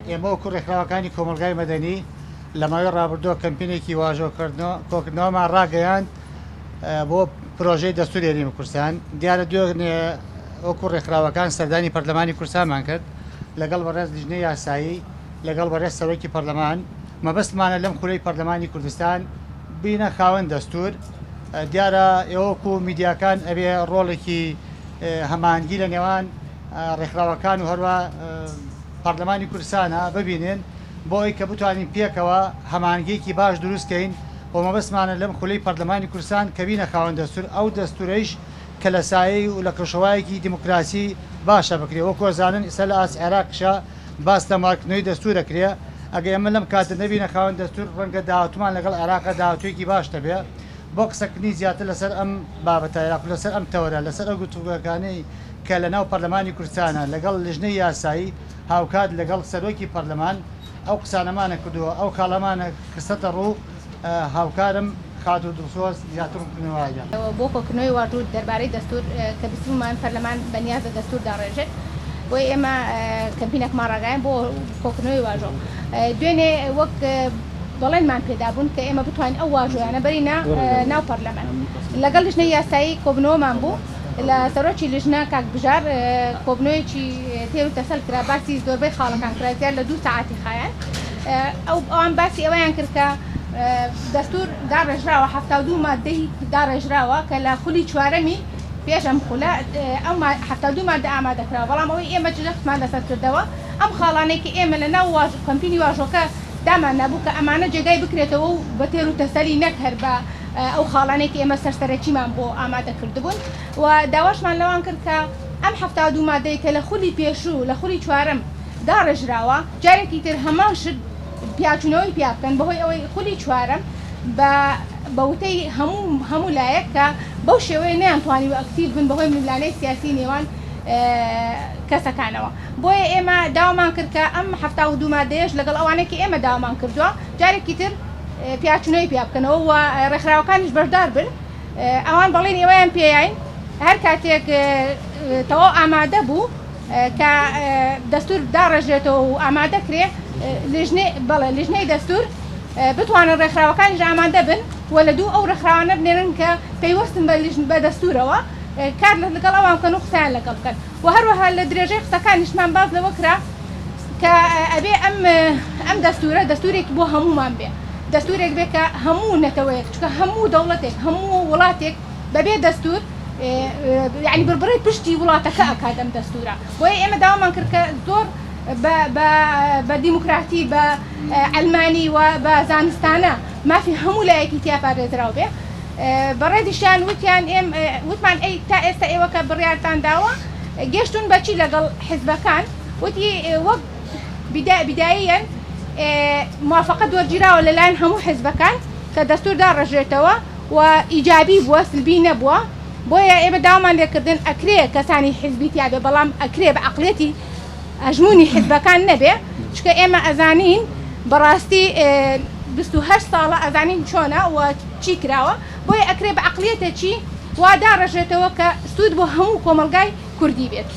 ئێمە وەکو ڕێکخراوەکانی کۆمەڵگای مەدەنی لە ماوەی ڕابردووە کەمپینێکی واژۆکردنەوە کۆکردنەوەمان ڕاگەیاند بۆ پرۆژەی دەستوری هەرێمی کوردستان. دیارە دوێنێ وەکو ڕێکخراوەکان سەردانی پەرلەمانی کوردستانمان کرد لەگەڵ بەڕێز لیژنەی یاسایی لەگەڵ بەڕێز سەرۆکی پەرلەمان مەبەستمانە لەم خولەی پەرلەمانی کوردستان بینە خاوەن دەستور. دیارە ئێوە وەکو میدیاکان ئەبێ ڕۆڵێکی هەماهەنگی لە نێوان ڕێکخراوەکان و هەروە پەرلەمانی کوردستانە ببینن بۆ ئەوەی کە بتوانین پێکەوە هەماهەنگیەکی باش دروست کەین و مەبەستمانە لەم خولەی پەرلەمانی کوردستان کە بینە خاوەن دەستور ئەو دەستورەیش کە لە سایەی و لە کەشوهەوایەکی دیموکراسی باشە بکرێ وەکو ئەزانن ئیستا لە ئاست عێراقیشا باس لە مارکردنەوەی دەستور ئەکرێ ئەگەر ئێمە لەم کاتە نەبینە خاوەن دەستور ڕەنگە داهاتوومان لەگەڵ عێراقا داهاتوویەکی باش نەبێ بۆ قسەکردنی زیاتر لەسەر ئەم بابەتە یاخود لەسەر ئەم تەوەرە لەسەر ئەو گفتوگۆکانەی کە لەناو پەرلەمانی کوردستانە لەگەڵ لیژنەی یاسایی هاوکات لەگەڵ سەرۆکی پەرلەمان ئەو قسانەمانە کردووە ئەو خاڵەمانە خستەتە ڕوو هاوکارم خاتوو دڵسۆز زیاتر ڕوونکردنەوە. بۆ کۆکردنەوەی واژوو دەربارەی دەستوور کە بیستبوومان پەرلەمان بەنیازە دەستوور داڕێژێت بۆیە ئێمە کەمپینێکمان ڕاگەیاند بۆ کۆکردنەوەی واژۆ دوێنێ وەک بەڵێنمان پێدابوون کە ئێمە بتوانین ئەو واژۆیانە بەرینە ناو پەرلەمان لەگەڵ لیژنەی یاسایی کۆبنەوەمان بوو لە سەرۆکی لیژنە کاک بژار کۆبنەوەیەکی تێر و تەسەل کرا باسی زۆربەی خاڵەکان کرا زیاد لە دوو سەعاتی خایاند ئەو ئەوان باسی ئەوەیان کرد کە دەستور داڕێژراوە 72 مادەی داڕێژراوە کە لە خولی چوارەمی پێش ئەم خولە ئەو 72 مادە ئامادە کراوە بەڵام ئەوەی ئێمە جەختمان لەسەر کردەوە ئەم خاڵانەی کە ئێمە لە ناو واژ کەمپینی واژۆکە دامان نابوو کە ئەمانە جێگای بکرێتەوە و بە تێر و تەسەلی نەک هەر بە ئەو خاڵانەی کە ئێمە سەرسەرەکیمان بۆ ئامادە کردبوون و داواشمان لەوان کرد کە ئەم 72 مادەی کە لە خولی پێشوو لە خولی چوارەم داڕێژراوە جارێکی تر هەمان شت پیاچوونەوەی پیا بکەن بەهۆی ئەوەی خولی چوارەم بە بە وتەی هەموو هەموو لایەک کە بەو شێوەیە نەیانتوانیوە ئەکتیڤ بن بەهۆی ململانێی سیاسی نێوان کەسەکانەوە بۆیە ئێمە داوامان کرد کە ئەم 72 مادەیەش لەگەڵ ئەوانەی کە ئێمە داوامان کردووە جارێکی تر پیاچوونەوەی پیا بکەنەوە و ڕێکخراوەکانیش بەشدار بن ئەوان بەڵێنی ئەوەیان پێیاین هەر کاتێک تەواو ئامادە بوو کە دەستور داڕێژرێتەوە و ئامادە کرێ لیژنەی بەڵێ لیژنەی دەستور بتوانن ڕێکخراوەکانیش ئامادە بن و لە دوو ئەو ڕێکخراوانە بنێرن کە پەیوەستن بە لیژن بە دەستورەوە کار لەگەڵ ئەوان بکەن و قسەیان لەگەڵ بکەن و هەروەها لە درێژەی قسەکانیشمان باس لەوە کرا کە ئەبێ ئەم ئەم دەستورە دەستورێکی بۆ هەموومان بێ دەستورێک بێ کە هەموو نەتەوەیەک چونکە هەموو دەوڵەتێک هەموو وڵاتێک بەبێ دەستور یانی بڕبڕەی پشتی وڵاتەکە ئەکات ئەم دەستورە بۆیە ئێمە داوامان کرد کە زۆر بە دیموکراتی بە عەلمانی و بە زانستانە مافی هەموو لایەکی تیا پارێزراو بێ بەڕێزیشیان وتیان ئێم وتمان ئەی تا ئێستا ئێوە کە بڕیارتان داوە گەشتون بەچی لەگەڵ حزبەکان وتی وەک بیداییەن موافقەت وەرگیراوە لەلایەن هەموو حزبەکان کە دەستور داڕێژرێتەوە و ئیجابی بووە سلبی نەبووە بۆیە ئێمە داوامان لێکردن ئەکرێ کەسانی حیزبی تیابێ بەڵام ئەکرێ بە عەقڵیەتی ئەژموونی حیزبەکان نەبێ چونکە ئێمە ئەزانین بەڕاستی 28 ساڵە ئەزانین چۆنە و چی کراوە بۆیە ئەکرێ بە عەقڵیەتێکی وا داڕێژرێتەوە کە سوود بۆ هەموو کۆمەڵگای کوردی بێت.